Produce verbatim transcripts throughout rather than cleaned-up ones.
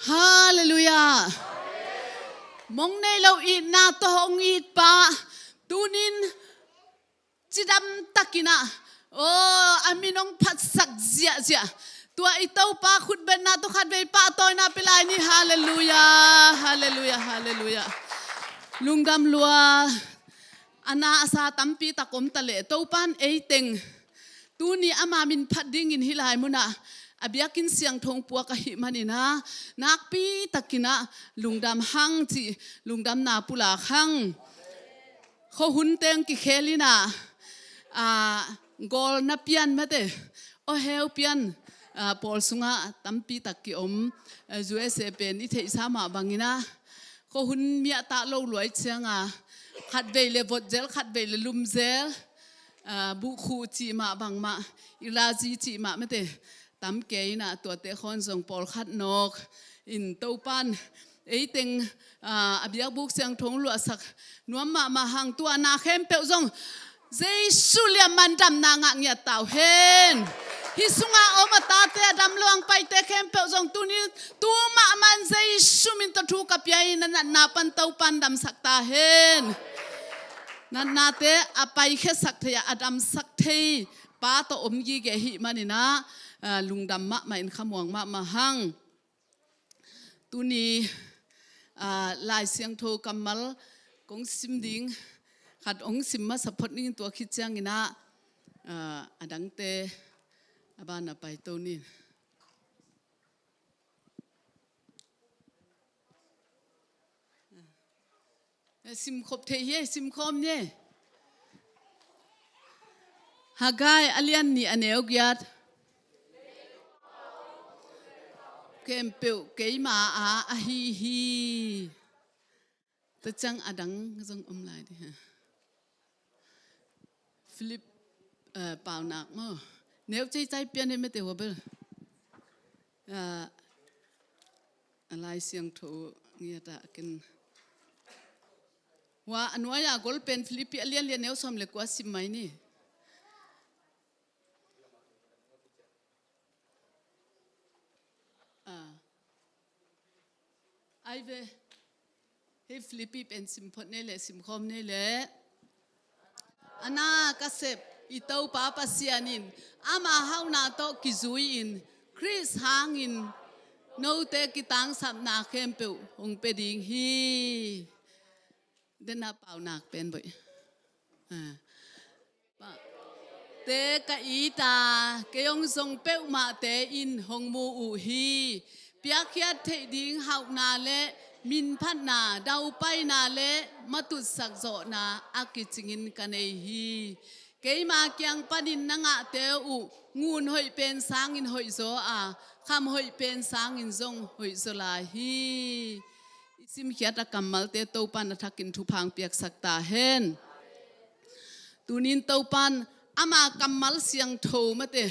Halleluiah. Mong nei lo itna tawh hong it pa, tunin cidam takin ah, aw, a min hong phatsak ziahziah. Tua i Topa khutbetna tawh khatvei pahtawina pia lai ni. Halleluiah, halleluiah, halleluiah. Lungdam lua. A na a sa tampi tak om ta leh Topan ei teng tuni ama min phat dingin hih lai munah a biakinn siangtho hong puak ahih manin ah, nakpi takin ah lungdam hang cih lungdamna pulak hang. Khuahun teng kikhel in ah, ah, gawlna pian mate, aw heu pian, ah, pawl sungah tampi tak kiom, ah, U S A pen i theihsa mah bangin ah, khuahun miah ta lo luai ciangin ah, khatvei le vot zel, khatvei le lum zel, ah, buhkhuh cih mah bangmah, ilazi cih mah mate, tam kei in ah tuate khawng zong pawlkhat nawk in Topan ei teng, ah, a biakbuk siangtho hong luahsak nuam mahmah hang. Tua na khempeuh zong Jesu liamman damna ngah ngiat ta uh hen. Hih sungah om a tate, a dam lo a hong paite khempeuh zong tuni tu mahmah in Jesu min tawh thu ka pia in, a natna pan Topan damsak ta hen. Natnate a paikhiasak thei, a damsak thei pa tawh om gige ahih manin ah, ah, lungdam mahmah in khamuang mahmah hang. Tuni, ah, Lai Siangtho kammal kong sim ding khat hong sim masa phot ning, tua khit ciangin ah, ah, a dangte a ban a paito ni. Simkhop thei hi, simkhawm ni. Haggai a lian nih a neu giat. Khempeuh keima a ahi hi. Tua ciang a dang zong om lai dih. Philip, eh, paunak maw? Neu ceicai pian hi mete hua bel. Eh, a Lai Siangtho ngiat ah ken. Hua a nuai a gol pen Philippi a lian lian neu sawm le kua sim mai ni. Ah. Ai ve. Hih Philippi pen sim phot nei le, sim khawm nei le. A na ka sep i Topa Pasian in ama hauhna tawh kizui-in Khrist hangin note kitangsapna khempeuh hong pia ding hi. Dena paunak pen boih. Ah. Te ka it a, kei hong zong peuhmahte in hong mu uh hi. Piakkhiat theih ding hauhna le minphatna, daupaina le matutsak zawhna a kicingin ka nei hi. Keima kiang panin na ngahte uh ngun hoih pen sangin hoihzaw a, kham hoih pen sangin zong hoihzaw lai hi. I simkhiat a kammalte Topan a thakin thupha hong piaksak ta hen. Tunin Topan ama kammal siangtho mate,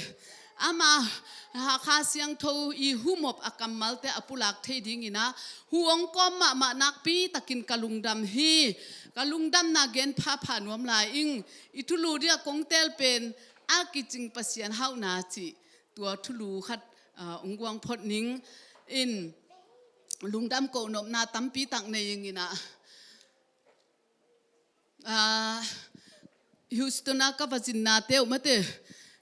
ama Hakha siangtho i humop a kammalte a pulak thei dingin ah hu hong kawm mahmah nakpi takin ka lungdam hi. Ka lungdamna gen phapha nuam lai ing. I thulu dia kong tel pen a kicing Pasian hauhna cih tua thulu khat, ah, hong guang phot ning in lungdam kohnopna tampi tak nei ing in ah. Ah, Houston ah ka va zinnate uh mate,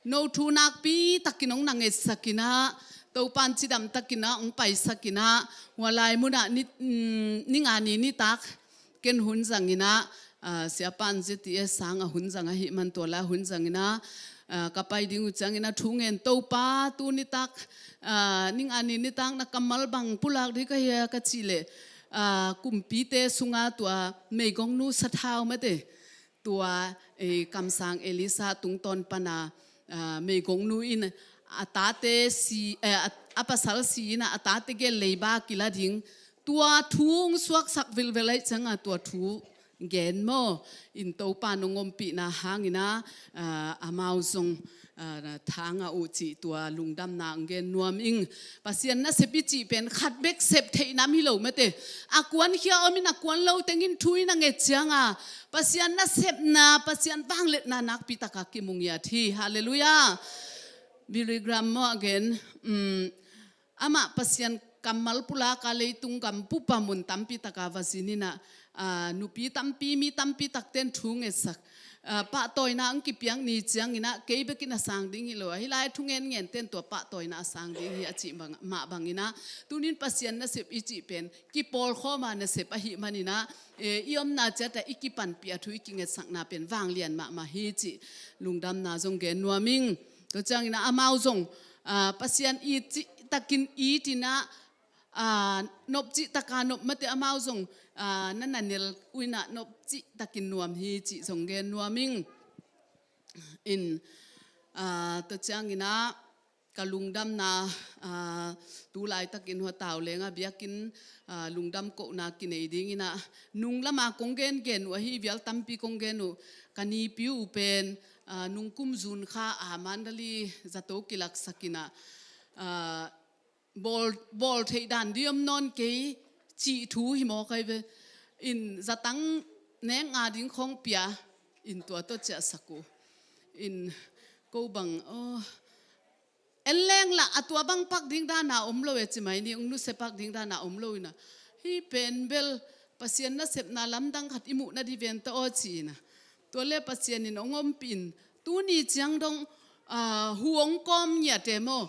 no thu nakpi takin hong na ngetsak in ah, Topan cidam takin ah hong paisak in ah, hua lai munah ni, mm, ninga ni nitak ken hun zang in ah, ah, siapan Z T S sang a hun zang ahih man tua lai hun zang in ah, ah, ka pai ding uh ciangin ah thu ngen, Topa tu nitak, ah, ninga ni nitak na kammal bang pulak dih ka hia ka cih leh, ah, kumpite sunga tua meigongnu sathau mate, tua, eh, kamsang Elisa tungtawn pana, ah, meigongnu in a tate si, eh, a, a pasal si in ah a tate gel leiba kila ding. Tua thu hong suaksak vilvel ahih ciangin tua thu gen maw, in Topa nong ompihna hangin ah, ah, amau zong, ah, thang a uh cih tua lungdamna hong gen nuam ing. Pasian nasep i cih pen khat bek sep theih nam hi lo mate. A kuankhia om in a kuan lo tengin thu in a nget ciangin Pasian nasepna, Pasian vangliatna nakpi taka kimu ngiat hi. Halleluiah. Billy Graham maw a gen, um, amah Pasian kammal pulaka leitung gam pupa mun tampi taka va zin inah, aa, nupi tampi, mi tampi takten thu ngetsak, aa, pahtawina ang kipiak ni cianginah kei bekin a sang ding hi lo a, hih lai thungen ngenten tua pahtawina a sang ding hi a cih bang, mah banginah tunin Pasian nasep i cih pen kipawlkhawma nasep ahih maninah, e, i omna ciata i kipanpih a thu i kingetsakna pen vanglian mahmah hi cih lungdamna zong gen nuam ing. Tua cianginah amau zong, aa, Pasian it cihtakin it inah, aa, nop cihtaka nop mate amau zong, aa, na na nel uh inah nop cihtakin nuam hi cih zong gen nuam ing. In, aa, tua cianginah ka lungdamna, aa, tu laitakin hua tau lenga biakinn, aa, lungdam kohna kinei dinginah nung lama kong gengen uh ahi vial tampi kong gen uh, ka nipi uh pen, aa, nungkum zun kha a Mandalay zato kilaksakinah, aa, bawl, bawl theih dan diam nawn kei cih thu hi maw kai ve. In zatang nek nga ding khawng pia in tua tawh ciahsak uh. In ko bang, aw, en leng lah a tua bang pak ding dana om lo e ci mai ni, ung nuse pak ding dana om lo inah. Hih pen bel Pasian nasepna lamdang khat i muh nading ven ta aw ci inah. Tua le Pasian in ong ompih in tuni ciang dong, aa, hu ong kawm ngiate maw?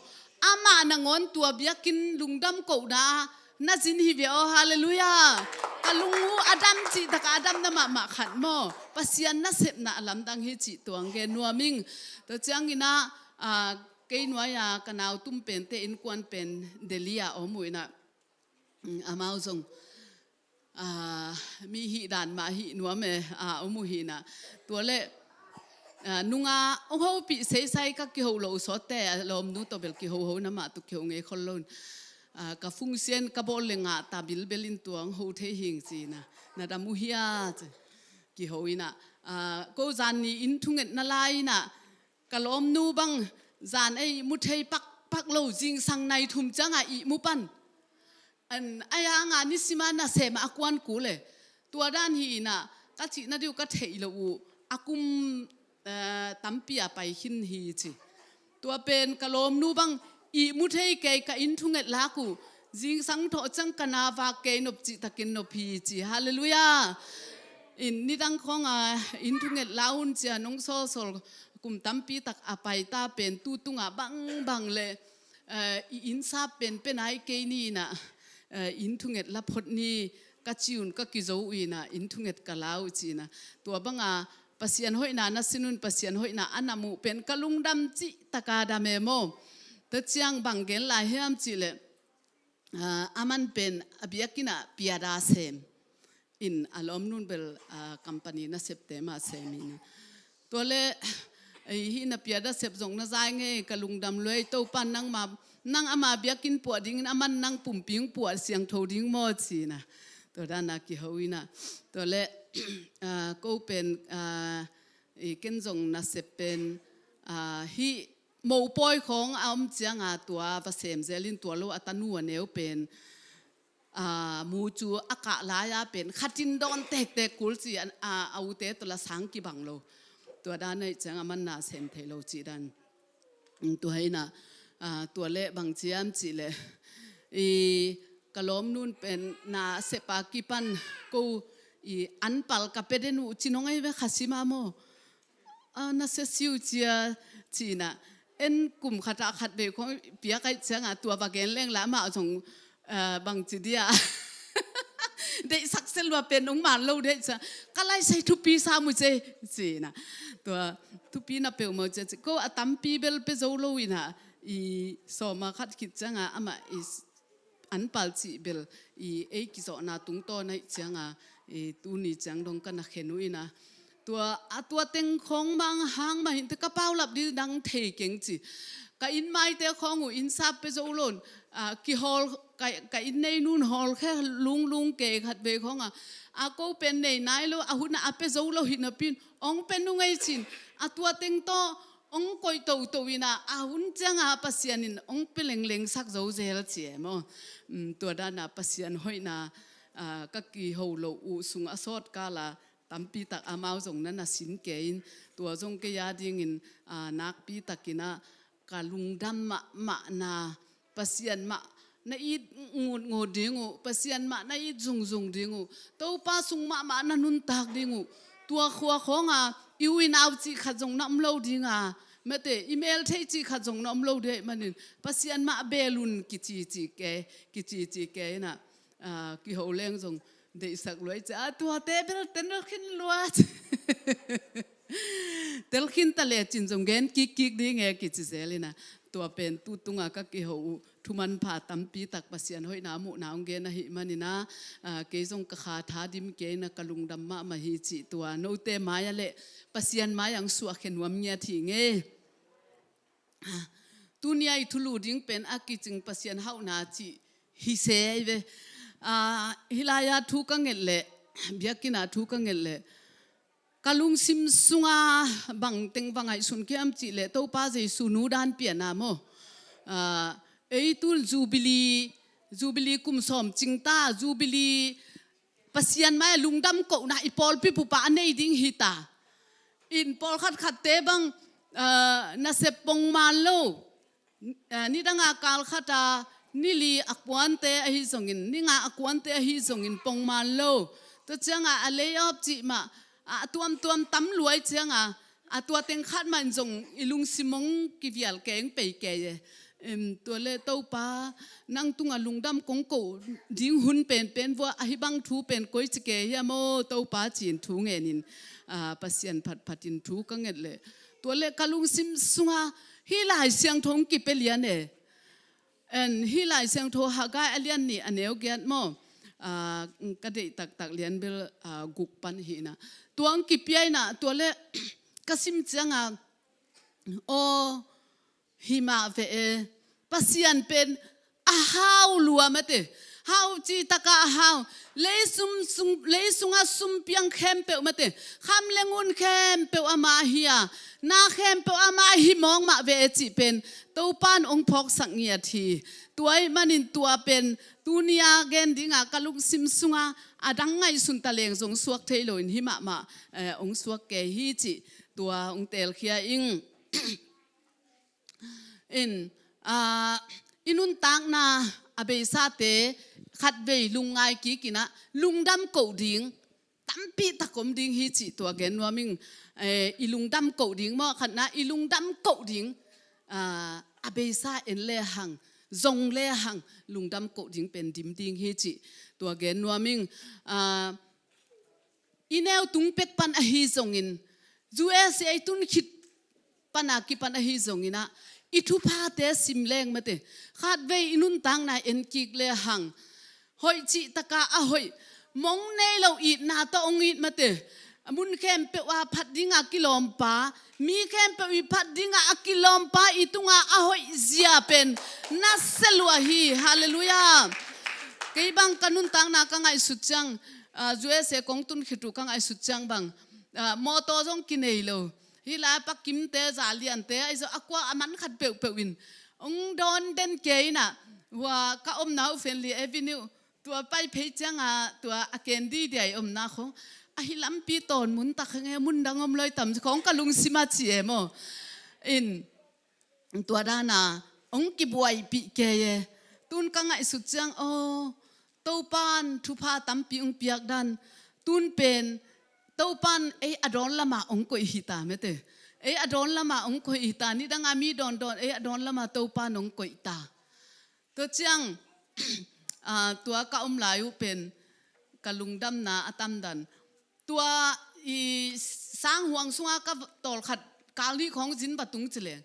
Amah nangawn tua biakinn lungdam kohna na zin hi ve aw, halleluiah. Ka lung uh a dam cihtaka a damna mahmah khat maw? Pasian nasepna a lamdang hi cih tuang gen nuam ing. Tua cianginah, aa, kei nuai-a ka nau tum pente innkuan pen Delhi-a om uh inah, mm, amau zong, aa, mi hih dan mah hih nuam e, aa, om uh hi inah. Tua le, aa, nunga ong hopih seisai ka kiho lo uh sawtte, a lawmnu tawh bel kihoho na mah tuk kiho ngei khol lo in. Aa, ka fungsian ka bawl le ngah ta bilbel in tua ong ho thei hing ci inah. Na dam uh hia ci kiho inah. Aa, ko zan ni inn thungetna lai inah ka lawmnu bang zan ei mu thei pakpak lo, zingsang nai thum cianga ihmu pan. An, a yanga nisima nasema a kuan kul e. Tua dan hi inah ka cihna diu ka theih loh uh a kum, eh, tampi a pai khin hi ci. Tua pen ka lawmnu bang ihmu thei kei, ka inn thunget lak uh. Zingsang thawh ciang ka na vak kei, nop cihtakin nop hi ci. Halleluiah. In nidang khawnga inn thunget la un cia nong sawlsawl kum tampi tak a paita pen tu tungah bangbang le, eh, i innsap penpen ai kei ni inah, eh, inn thunget la phot ni ka ci un ka kizo uh inah inn thunget ka la uh ci inah. Tua banga Pasian hoihna na sin un, Pasian hoihna a na muh pen ka lungdam cihtaka dam e maw? Tua ciang bang gen lai hiam cihleh, ah, aman pen a biakinn ah piada sem in a lawmnun bel, ah, company nasepte mah sem inah. Tua le, ei, hih na piada sep zong na zai ngei, ka lungdam lua ei, Topan nangma, nang ama biakinn puah dingin aman nang pumpi ong puah siangtho ding maw ci inah. Tua dana kiho inah. Tua le, ah, ko pen, ah, i ken zong nasep pen, ah, hih mopawi khawng a om cianga tua va sem zelin tua lo a tanu a neu pen, aa, mu cu a kah lai-a pen khatin dawn tektek kul ci a, a, a ute tawh la sang kibang lo. Tua dan aih ciang aman na sem thei lo cih dan. Tua hi inah, aa, tua le bang ciam cihleh, i ka lawmnun pen na sepa kipan ko i anpal ka pe den uh ci nong ei ve, khasima maw? Ah, na sia siu cia ci inah. En kum khatah khat vei khong piak aih cianga tua va gen leng la amah zong, ah, bang ci dia. Deihsak se lua pen ong man lo deih cia. Ka laisai thupi sa mu ce ci inah. Tua thupi na peuh mo cia ci. Ko a tampi bel pe zo lo inah. I sawma khat khit cianga amah i anpal cih bel i ei kizawhna tungtawn aih cianga, i tuni ciang dong ka na khen uh inah. Tua, a tua teng khawng mang hang mah hinte ka paulap ding dang thei keng ci. Ka inn maite khawng uh innsap pe zo lo in, a, kihawl, ka, ka inn neinun hawlkhia lunglung kei khat vei khawng a. A ko pen nei nai lo, a hun a pe zo lo hi napi in, ong pe nung ei ci in. A tua teng tawh ong koih toto inah, a hun cianga Pasian in ong pe lenglengsak zo zel ci e maw? Um, tua dana Pasian hoihna, ah, ka kiho loh uh sung a sawt kala tampi tak amau zong na na sin kei in, tua zong kei a dingin, ah, nakpi takinah ka lungdam mahmahna Pasian mah na it ngutngut ding uh, Pasian mah na it zungzung ding uh, Topa sung mahmah na nuntak ding uh. Tua khua khawnga i u i nau cih khat zong na om lo dinga, mate, i mel thei cih khat zong na om lo ding ahih manin Pasian mah bel un kici ci ke, kici ci ke inah, ah, kiho leng zong deihsak luai cia, ah, tuate bel tel khin lua ci. Tel khin ta lecin zong gen kikkik ding e kici zel inah, tua pen tu tunga ka kiho uh thu manpha tampi tak Pasian hoihna muhna hong gen ahih maninah, ah, kei zong ka kha tha dim kei inah ka lungdam mahmah hi cih tua note mai-ah le Pasian mai-ah hong suahkhia nuam ngiat hi ngei. Tunia i thulu ding pen a kicing Pasian hauhna cih hi se ahi ve. Ah, hih lai-a thu ka nget leh, biakinn ah thu ka nget leh, ka lungsim sunga bang teng va ngaihsun kiam cih leh Topa Jesu nu dan piana maw. Ah, ei tun Jubilee, Jubilee kum sawm cing ta, Jubilee Pasian mai-ah lungdam kohna i pawlpi pupa a nei ding hi ta. In pawlkhat khatte bang, ah, nasep pongman lo. Ah, nidanga kal khata nili a kuante ahi zongin, ninga a kuante ahi zongin pongman lo. Tua cianga a lay off cih mah, a tuamtuam tam luai cianga, a tua teng khat mah in zong i lungsim hong kivial keng pei kei e. Em, tua le Topa, nang tunga lungdam kong ko ding hun penpen vua, ahi bang thu pen koi ci ke hiam aw Topa ci-in thu ngenin, ah, Pasian phatphatin thu ka nget leh. Tua le ka lungsim sunga hih Lai Siangtho hong kipia lian e. En, hih Lai Siangtho Haggai a lian nih a neu giat maw. Ah, ka deih taktak lian bel, ah, guk pan hi inah. Tua hong kipia inah, tua le ka sim cianga, aw, hi mah ve e. Pasian pen a hau lua mate. Hau cih taka a hau. Leisung, sung, leisunga sum piang khempeuh mate. Kham le ngun khempeuh ama hi a. Na khempeuh ama hi mawk mah ve e cih pen Topan hong phawksak ngiat hi. Tua ahih manin tua pen tunia gen dinga ka lungsim sunga a dang ngaihsun ta leng zong suak thei loin hih mahmah, eh, hong suak kei hi cih tua hong telkhia ing. In, ah, i nuntakna a beisate khatvei lungngai kik inah lungdam koh ding tampi tak om ding hi cih tua gen nuam ing. Eh, i lungdam koh ding maw, khatna i lungdam koh ding, ah, a beisa en le hang, zong le hang, lungdam koh ding pen dim ding hi cih tua gen nuam ing. Ah, i neu tung pek pan ahi zongin, U S A tun khit pana kipan ahi zongin ah, i thuphate sim leng mate, khatvei i nuntakna en kik le hang, hoih cih taka a hoih, mong nei lo itna tawh hong it mate, mun khempeuh a phat dinga kilawmpa, mi khempeuh i phat dinga a kilawmpa i tunga a hoih zia pen na sia lua hi. Halleluiah. Kei bang ka nuntakna ka ngaihsut ciang, ah, U S A kong tun khit uh ka ngaihsut ciang bang, ah, mawtaw zong kinei lo. Hih lai pa Kimte, Za Liante, ahi zong a kua a man khat peuhpeuh in hong dawn den kei inah, hua ka omna uh Fenley Avenue, tua pai phei cianga, tua a ken didiai omna khong, ahi lampi tawn mun tak henge, mun dang om loi tam khong ka lungsima ci e maw. In, tua dana hong kibuaipih kei e. Tun ka ngaihsut ciang, aw, Topan thupha tampi hong piak dan, tun pen Topan ei a dawn lama hong koih hi ta mate. Ei a dawn lama hong koih hi ta, nidanga mi dawndawn ei a dawn lama Topan hong koih ta. Tua ciang, ah, tua ka om lai uh pen ka lungdamna a tamdan. Tua i sang huang sunga ka tawlkhat kal nih khawng zin va tung ci leng,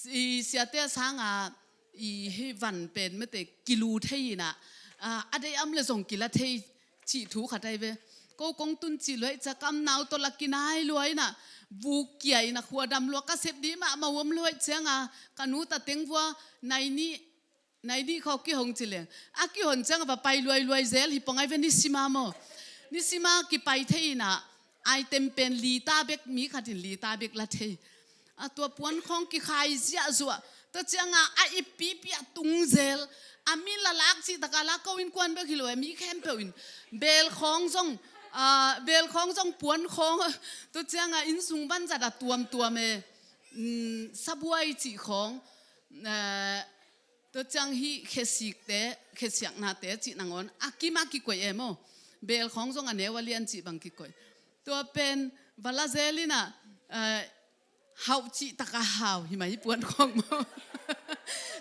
i siate sanga i hih van pen mate kilu thei inah, ah, a deih a om le zong kila thei cih thu khat ahi ve. Ko kong tun cih luai cia ka omna uh tawh la kinai luai inah, vuk kia inah khua dam lua ka sep dih mahmah uh om luai cianga, ka nu ta teng vua nai nih, nai nih khawng kihong ci leng, a kihon cianga va pai luailuai zel hi pong ahi ve, nisima maw. Nisima kipai thei inah, item pen lita bek, mi khatin lita bek la thei. A tua puan khawng kikhai ziahzuah. Tua cianga a ippipia tung zel. A mi la lak cih taka la ko innkuan bek hi lo e, mi khempeuh in. Bel khawng zong, ah, bel khawng zong puan khawng. Tua cianga innsung vanzat a tuamtuam e. Mm, sabuai cih khawng. Eh, Tua ciang hih khesikte, khesiaknate cih nangawn a kim a kikoih e maw. Beel khawng zong a neu a lian cih bang kikoih. Tua pen va la zel in ah, eh, hauh cih taka hau hi mah hih puan khawng maw.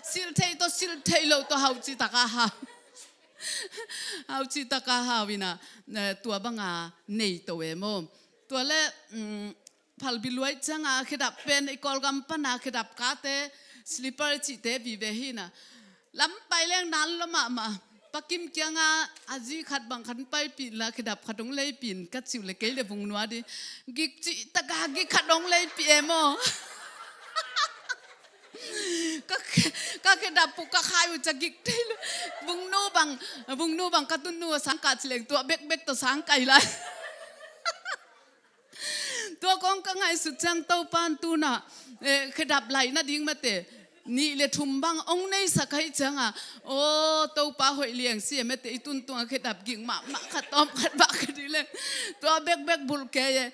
Silh theih tawh silh theih loh tawh hauh cih taka hau. Hauh cih taka hau in ah, eh, tua banga nei to e maw. Tua leh, mm, phalbi luai cianga khedap pen i Kawlgam pana khedap kate, slipper cihte vive hi in ah. Lam pai leng nan lua mahmah. Pa Kim kianga a zi khat bang khat paipih la khedap khat hong leipih in ka cih uh leh kei leh vung nuat ding. Gik cih taka gik khat hong leipih e maw. Ka, ka khedap uh ka khai uh ca gik thei lo. Vungnu bang, vungnu bang ka tunnu a sang kah ci leng tua bekbek tawh sang kai lai. Tua kong ka ngaihsut ciang Topa'n tu-in ah, eh, khedap laih nading mate, nih le thum bang ong neisak ahih cianga, aw, Topa hoih liang si e mate, i tuntunga khedap gik mahmah khat tawm khat bang ka dih leh. Tua bekbek bulh kei e.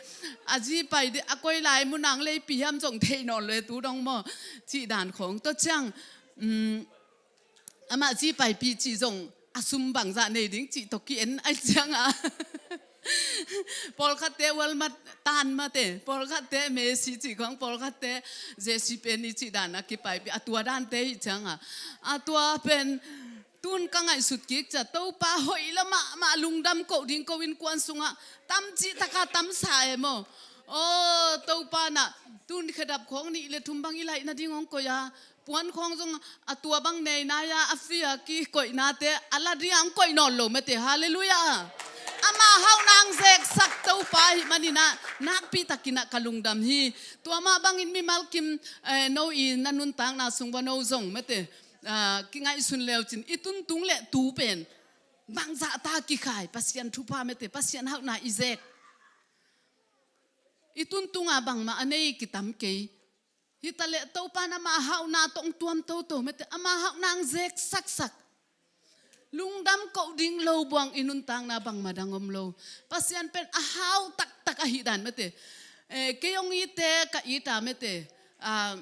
A zi pai ding, a koi lai mun ah ong leipih hiam zong thei nawn lo e tu dong maw. Cih dan khawng. Tua ciang, mm, amah zi paipih cih zong a sum bangzah nei ding cih tawh ki-en ahih cianga. Pawlkhatte Walmart tan mate, pawlkhatte Macy cih khawng, pawlkhatte JCPenney cih dan a kipaipih, a tua dante ahih cianga. A tua pen tu-in ka ngaihsut kik ciang Topa hoih lua mahmah, lungdam koh ding ko innkuan sungah tam cih taka tamsa e maw. Aw, Topa'n ah tu-in khedap khawng nih le thum bang i laih nading ong koih a, puan khawng zong a tua bang nei nai a, a fia kikoihnate a la ding a ong koih nawn lo mate. Halleluiah. Amah hauhna ong zeksak Topa ahih manin ah nakpi takin ah ka lungdam hi. Tua mah bangin mimal kim, eh, no i na nuntakna sung bang no zong mate, ah, kingaihsun le uh cin i tuntung le tu pen bangzah ta kikhai, Pasian thupha mate, Pasian hauhna i zek. I tuntunga bangmah a nei kitam kei. Hi ta leh Topa'n amah hauhna tawh ong tuam toto mate, amah hauhna ong zeksaksak. Lungdam koh ding lo buang i nuntakna bangmah dang om lo. Pasian pen a hau taktak ahih dan mate. Eh, kei ong itte ka it a mate. Ah,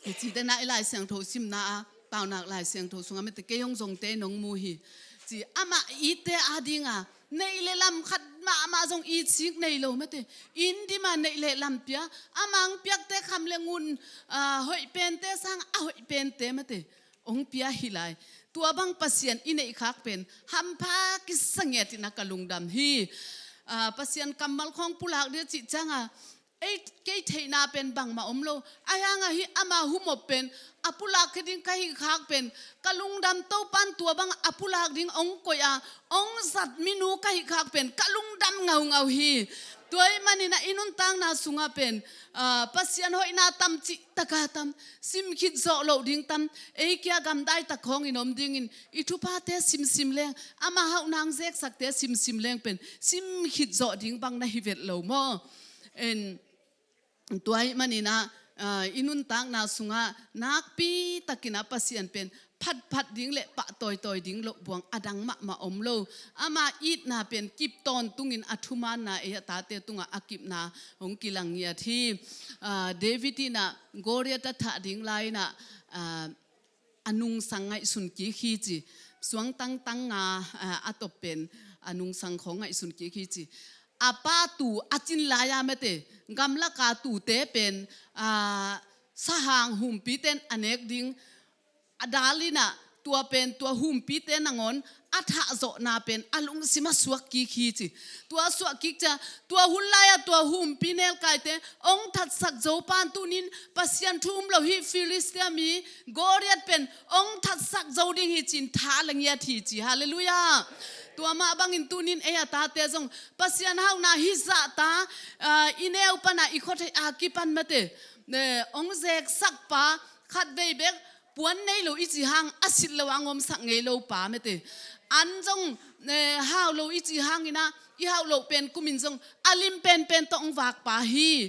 i cite na i Lai Siangtho simna a, Paunak Lai Siangtho sungah mate, kei ong zongte nong mu hi. Ci amah itte adinga neih le lam khat mahmah zong it sik nei lo mate. Inn dim a neih le lam pia, amah ong piakte kham le ngun, ah, hoih pente sang a hoih pente mate ong pia hi lai. Tua bang Pasian i neih khak pen hampha kisa ngiat in ah ka lungdam hi. Ah, Pasian kammal khawng pulak ding cih cianga, ei, kei theihna pen bangmah om lo. Ahi hanga hih ama humop pen a pulak khia ding ka hih khak pen ka lungdam, Topa'n tua bang a pulak ding ong koih a, ong zat minu ka hih khak pen ka lungdam ngaungau hi. Tua ahih manin ah i nuntakna sungah pen, ah, Pasian hoihna tam cih taka tam, sim khit zawh loh ding tam, ei kia gamdai tak khawngin om dingin i thuphate simsim leng, amah hauhna ong zeksakte simsim leng pen sim khit zawh ding bang na hi vet lo maw. En, tua ahih manin ah, ah, i nuntakna sungah nakpi takin ah Pasian pen phatphat ding le pahtawitawi ding loh buang a dang mahmah om lo. Ama itna pen kip tawntungin a thumaanna ei a tate tungah a kipna hong kilang ngiat hi. Ah, David in ah Goliath a thah ding lai-in ah, ah, a nungsang ngaihsun kik hi ci. Suang tangtang nga, ah, a tawp pen a nungsang khawng ngaihsun kik hi ci. A pa tuu a cin lai-a mate, gamlaka tuute pen, ah, sahang humpite in a nek ding a dal in ah, tua pen tua humpite nangawn a thahzawhna pen a lungsim ah suak kik hi ci. Tua suak kik ciang, tua hun lai-a tua humpi nelkaite ong thatsak zo pan tuni-in Pasian thu um lo hih Filistia mi Goliath pen ong thatsak zo ding hi ci-in tha la ngiat hi ci. Halleluiah. Tua mah bangin tuni-in ei a tate zong Pasian hauhna hih zahta, ah, i neu pan a i khuathei a kipan mate, eh, ong zeksak pa khatvei bek puan nei lo i cih hang a silh lo a ong omsak ngei lo pa mate. An zong, eh, hau lo i cih hangin ah i hauh loh pen kumin zong a lim penpen tawh ong vak pa hi.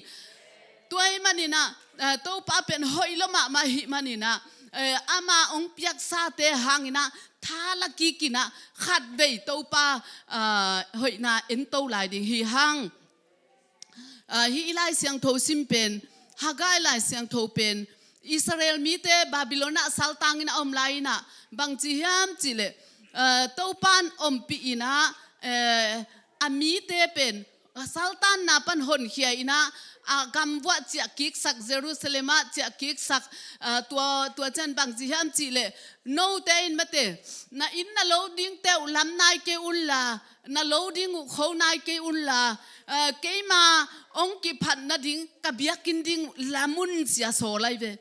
Tua ahih manin ah, eh, Topa pen hoih lua mahmah ahih manin ah, eh, ama ong piaksate hangin ah tha la kik in ah khatvei Topa, ah, hoihna en to lai ding hi hang. Ah, hih i Lai Siangtho sim pen, Haggai Lai Siangtho pen, Israel mite Babylon ah saltangin a om lai-in ah bangci hiam cihleh, eh, Topan ompih in ah, eh, a mite pen saltanna pan honkhia in ah, a gamvuah ciahkiksak, Jerusalem ah ciahkiksak, eh, tua, tua ciang bangci hiam cihleh, note in mate, na inn na lo dingte uh lam nai kei unla, na lo ding uh kho nai kei unla, eh, keima hong kiphat nading ka biakinn ding lam un ci a sawl lai ve.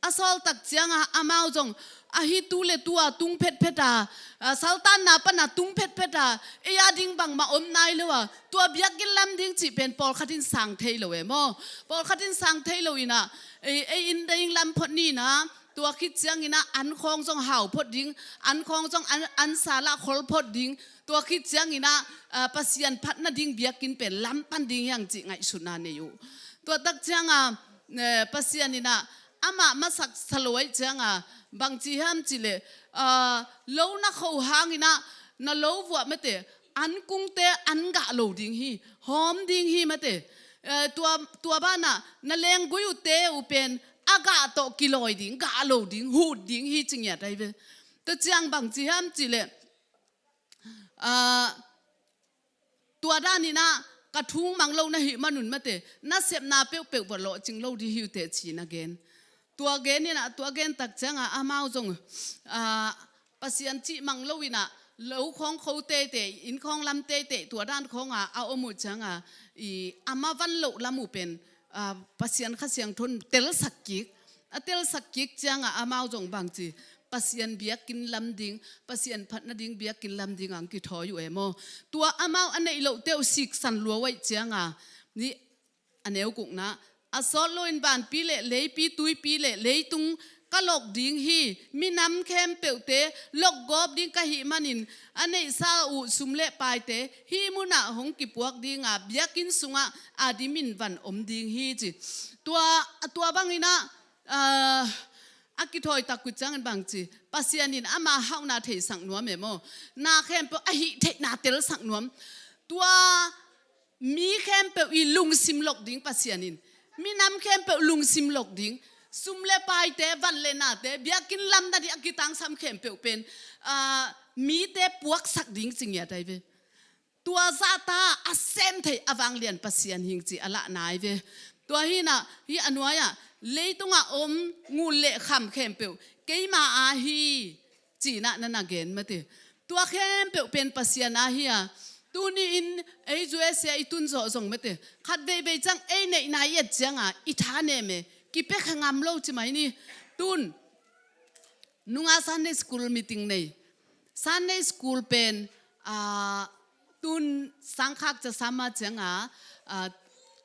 A sawl tak ciangah amau zong ahi tu le tu-a tung phetphet a, a, saltanna pana tung phetphet a, ei a ding bangmah om nai lo a, tua biakinn lam ding cih pen pawlkhat in sang thei lo e maw. Pawlkhat in sang thei lo in ah, ei, ei inn ding lam phot ni in ah, tua khit ciangin ah an khawng zong hau phot ding, an khawng zong an, an sal ah khol phot ding, tua khit ciangin ah, a, Pasian phat nading biakinn pen lam pan ding hi hang cih ngaihsutna nei uh. Tua tak ciangah, eh, Pasian in ah amah masak sa lo ahih ciangah bangci hiam cihleh, a, lo na kho hangin ah na lo vuah mate, an kungte an gah lo ding hi, hawm ding hi mate. Eh, tua, tua banah na lenggui uhte uh pen a gah tawh kilawi ding, gah lo ding, hut ding hi ci ngiat ai ve. Tua ciang bangci hiam cihleh, ah, tua danin ah ka thu mang lo na hih manun mate, na sepna peuhpeuh bawh lawhcing lo ding hi uh teh ci na gen. Tua gen in ah, tua gen tak ciangah amau zong, ah, Pasian cih mang lo in ah, lo khawng kho teitei, inn khawng lam teitei, tua dan khawngah a om uh ciangah, i, a mavan loh lam uh pen, ah, Pasian Kha Siangtho in telsak kik. A telsak kik ciangah amau zong bangci, Pasian biakinn lam ding, Pasian phat nading biakinn lam ding ang kithawi uh e maw. Tua amau a neih lohte uh siksan lua uh ahih ciangah, ni a neu gukna, a sawt lo-in vanpi le leipi, tuipi le leitung ka lok ding hi. Minam khempeuhte lokgawp ding ka hih manin a neihsa uh sum le paite hih munah hong kipuak ding a, biakinn sungah a dimin van om ding hi ci. Tua, tua bangin ah, ah, a kithawi tak uh ciangin bangci, Pasian in ama hauhna theisak nuam e maw. Na khempeuh a hih theihna telsak nuam. Tua mi khempeuh i lungsim lok ding Pasian in, minam khempeuh lungsim lok ding, sum le paite, van le nate, biakinn lam nading a kitangsam khempeuh pen, ah, mite puaksak ding ci ngiat ai ve. Tua zahta a sem thei a vanglian Pasian hi ing ci a lahna ai ve. Tua hi in ah, hih a nuai-ah leitungah om ngul le kham khempeuh keima aa hi ci-in ah na na gen mate. Tua khempeuh pen Pasian aa hi a. Tuni-in ei U S A i tun zawh zong mate, khat veivei ciang ei neihna i et ciangah i tha nem e, kipia kha ngam lo ci mai ni. Tun nungah Sunday school meeting nei. Sunday school pen, ah, tun sangkhak ca sam a ciangah, ah,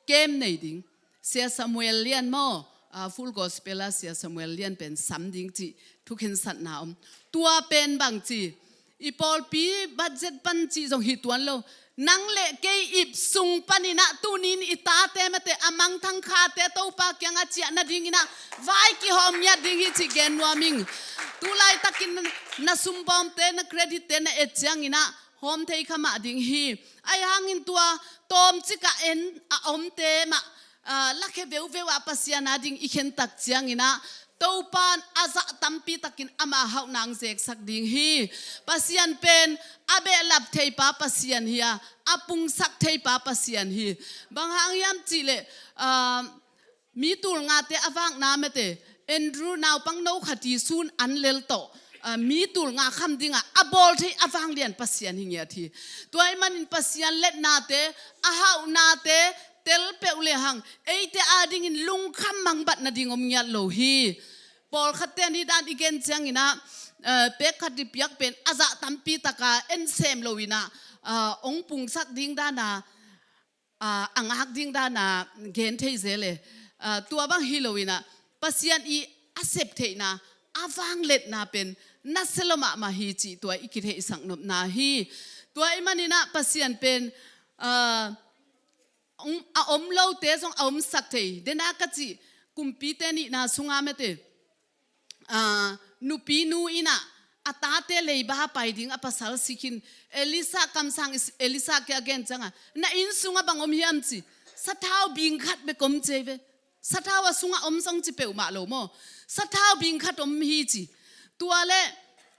camp nei ding. Sia Samuel Lian maw, ah, Full Gospel a Sia Samuel Lian pen sam ding cih thukhensatna om. Tua pen bangci, i pawlpi budget pan cih zong hi tuan lo. Nang le kei ip sung panin ah tunin i tate mate a mangthang khate Topa kiangah ciah nadingin ah vai kihawm ngiat ding hi cih gen nuam ing. Tulaitakin na sumbawmte, na credit-te na et ciangin ah hawm thei kha mah ding hi. Ahi hangin tua tawmcik ah en a omte mah, ah, lakhia veuveu ah Pasian ading i khen tak ciangin ah Topa in a zah tampi takin ama hauhna hong zeksak ding hi. Pasian pen a behlap theipa Pasian hi a, a pungsak theipa Pasian hi. Bang hang hiam cihleh, ah, mi tul ngate a vakna mate, Andrew naupang no khat i sun an lel tawh, ah, mi tul nga kham dingah a bawl thei a vanglian Pasian hi ngiat hi. Tua ahih manin Pasian letnate, a hauhnate tel peuh le hang eite adingin lungkham mangbat nading om ngiat lo hi. Pawlkhatte nih dan i gen ciangin ah, eh, pek khat i piak pen a zah tampi taka en sem lo-in ah, ah, hong pungsak ding dana, ah, a ngak ding dana gen thei zel e. Ah, tua bang hi lo-in ah Pasian i a sep theihna, a vangletna pen nasia lua mahmah hi cih tua i kitheihsak nopna hi. Tua ahih manin ah Pasian pen, ah, a om lote zong a omsak thei. Dena ka cih kumpite nihna sunga mate, ah, nupinu in ah a tate leiba pai ding a pasal si khin. Elisha kamsang, Elisha kiang a gen ciangah, na inn sungah bang om hiam ci. Sathau bing khat bek om ci ei ve. Sathau a sungah om zong ci peuhmah lo maw? Sathau bing khat om hi ci. Tua le,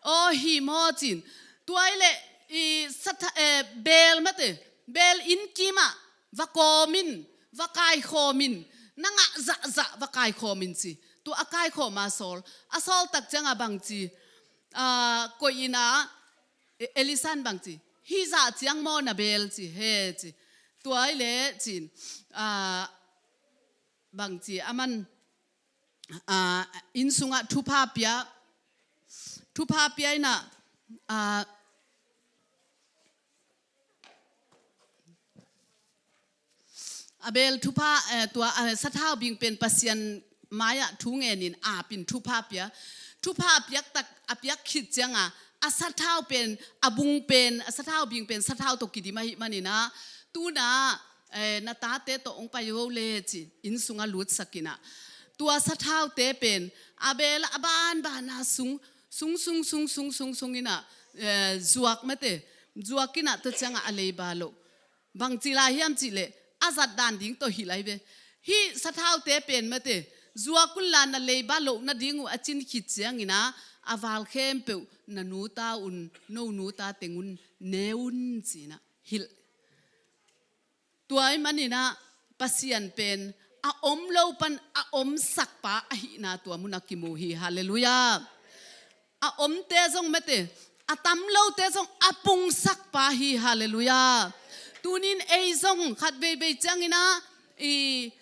aw hi maw cin. Tua i le, i satha, eh, beel mate. Beel inn kimah va kawmin, va kaikhawmin, na ngah zahzah va kaikhawmin ci. Tua a kaikhawm a sawl. A sawl tak ciangah bang ci. Ah, koih inn ah, E-, Elisan bang ci. Hih zah ciang maw na beel ci, he ci. Tua i le cin. Ah, bang ci, aman, ah, inn sungah thupha pia, thupha pia ina, ah, a beel thupha, eh, tua, eh, sathau bing pen Pasian mai-ah thu ngenin apin thupha pia. Thupha a piak tak, a piak khit cianga, a sathau pen, a bung pen, a sathau bing pen sathau tawh kidim ahih manina, tuna, eh, na tate tawh hong pai vo le ci, inn sungah lutsak ina. Tua sathaute pen, a beel a banbana sung, sung, sung, sung ina, eh, zuak mate, zuak ina tua cianga a leiba loh. Bang ci lai hiam cih leh, a zat dan ding tawh hi lai ve. Hih sathaute pen mate, zuak unla na leiba loh nading uh a cin khit ciangina, a val khempeuh na nuta un, no nuta teng un, ne un cina hilh. Tua ahih manina Pasian pen a om lo pan a omsak pa ahihna tua muna kimu hi. Halleluiah. A omte zong mate, a tam lote zong a pungsak pa hi. Halleluiah. Tunin ei zong khat veivei ciangina i,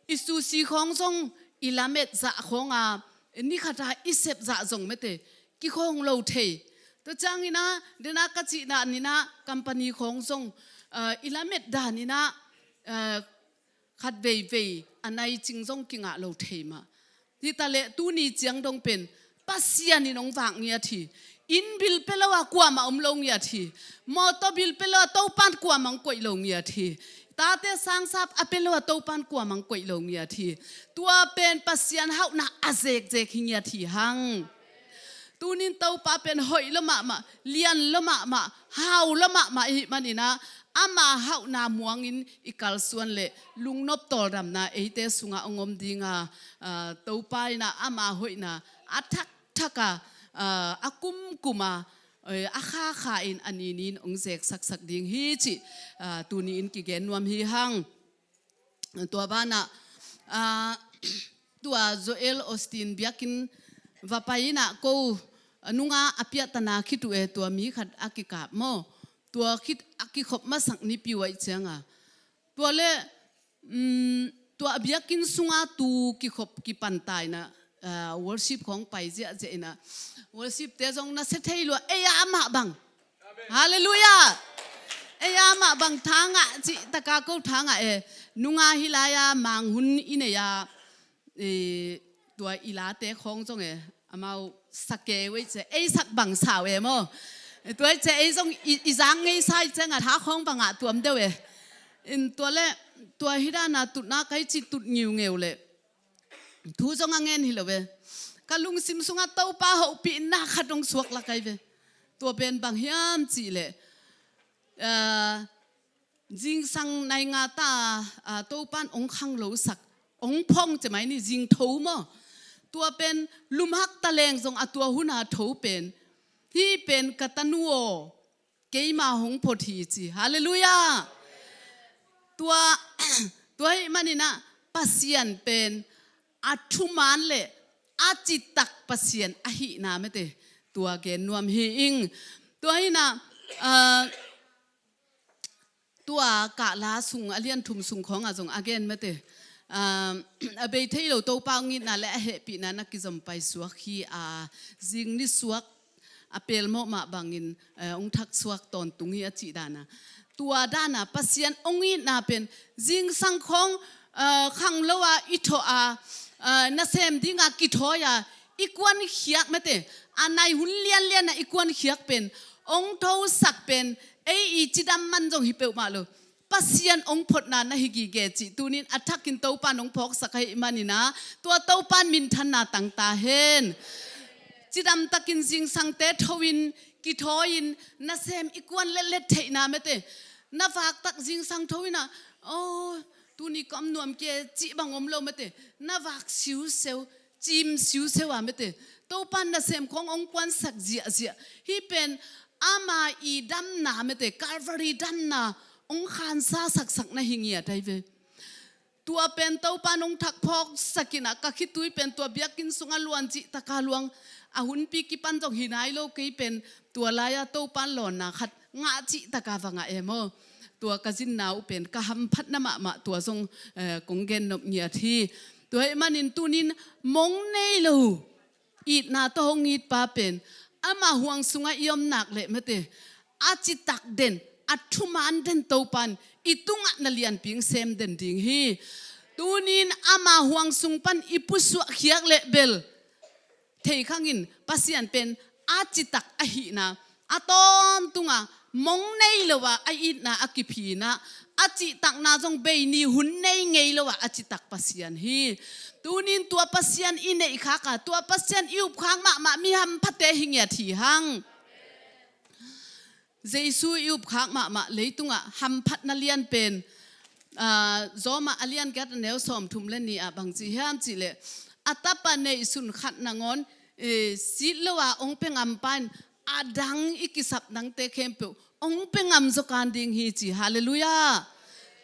i susi khawng zong i lamet zah khawnga, ni khata i sep zah zong mate, kikhawng lo thei. Tua ciangina, dena ka cih danina, company khawng zong, ah, i lamet danina, ah, khat veivei a nai cing zong kingah lo thei mah. Hi ta leh tuni ciang dong pen Pasian in hong vak ngiat hi. Inn bil pia lo a kuamah om lo ngiat hi. Mawtaw bil pia lo a Topan kuamah hong koih lo ngiat hi. Tate sangsap a pia lo a Topan kuamah hong koih lo ngiat hi. Tua pen Pasian hauhna a zekzek hi ngiat hi hang. Tunin Topa pen hoih lo mahmah, lian lo mahmah, hau lo mahmah i hih manina, ama hauhna muangin i kalsuan leh lungnop tawldamna eite sungah hong om dinga, ah, Topa ina ama hoihna a thakthaka, ah, a kumkuma, eh, a khakha in a ninin hong zeksaksak ding hi cih, ah, tuni in kigen nuam hi hang. Tua banah, ah, tua Joel Osteen biakinn va pai inah ko nunga a piahtana khit uh e, tua mi khat a kikap maw? Tua khit a kikhop masak nipi uh ahih cianga. Tua le, um, tua a biakinn sunga tu kikhop kipan ta inah, ah, worship khawng pai ziahziah inah. Worship te zong na sia thei lua, ei a amah bang. Halleluiah! Ei a mah bang tha ngah cih taka ko tha ngah e. Nunga hi lai-a mang hun i nei-a, e, tua i late khawng zong e, amau sa kei uh ei ci e, ei sak bang sau e maw? E, tua i ci e ei zong i, i zang ngei sa i cianga tha khawng bangah tuam deuh e. In tua le, tua hi dana tutna kai cih tut ngiungeu le. Thu zong a ngen hi lo ve. Ka lungsim sungah Topa hopihna khat hong suak lak ai ve. Tua pen bang hiam cih leh, ah, zingsang nai nga ta, ah, Topan hong khanglosak, hong phong ci mai ni, zingtho maw? Tua pen lumhak ta leng zong a tua huna tho pen. Hih pen ka tanu aw, keima hong phot hi ci. Halleluiah! Tua, tua hih maninah Pasian pen a thuman le a citak Pasian ahihna mete tua gen nuam hi ing. Tua hinah, ah, tua kahla sung a lian thum sung khawngah zong a gen mete, ah, a bei thei lo Topa hong itna le a hehpihna na kizom paisuak hi a, zing nisuak a pelmawh mah bangin, eh, hong thaksuak tawntung hi a cih dana. Tua dana Pasian hong itna pen zingsang khawng, eh, khanglo a i thawh a, eh, nasem dinga kithawi a i kuankhiak mete, a nai hun lianliana i kuankhiak pen hong thosak pen ei i cidam man zong hi peuhmah lo. Pasian hong photna na hi gige cih tunin a thakin Topan hong phawksak ahih manina, tua Topan minthanna tang ta hen. Cidamtakin zingsangte thoin, kithawiin, nasem i kuan letlet theihna mete. Na vaktak zingsang thoina, oh, tuni ka om nuam kei cih bang om lo mate. Na vak siuseu, cim siuseu a mate. Topan nasem khawng hong kuansak ziahziah. Hih pen ama i damna mate, Calvary damna hong khansa saksak na hi ngiat ahi ve. Tua pen Topan hong thak phawksak in ah, ka khitui pen tua biakinn sungah luan cih taka luang, a hunpi kipan zong hi nai lo kei pen, tua lai-a Topan lawnna khat ngah cih taka va ngah e maw. Tua ka zinnau pen ka hamphatna mahmah tua zong, eh, kong gennop ngiat hi. Tua ahih manin tunin mong nei lo itna tawh hong it pa pen, ama huang sungah i om nak leh mate, a citak den, a thuman den Topan i tungah na lianpi hong sem den ding hi. Tunin ama huang sung pan i pusuah khiak leh bel theikhang in, Pasian pen a citak ahihna, a tawntunga mong nei lo a a itna a kiphi in ah, a cihtakna zong bei ni hun nei ngei lo a a citak Pasian hi. Tunin tua Pasian i neihkhak a, tua Pasian i upkhak mahmah mi hamphate hi ngiat hi hang. Jesu i upkhak mahmah leitungah hamphatna lian pen, ah, Rom ah a lian giat a neu sawmthum le nih ah bang ci hiam cih leh, a tapa neihsun khat nangawn, eh, sit lo a hong pia ngam pa in a dang i kisap dangte khempeuh hong pia ngam zaw kan ding hi ci. Halleluiah.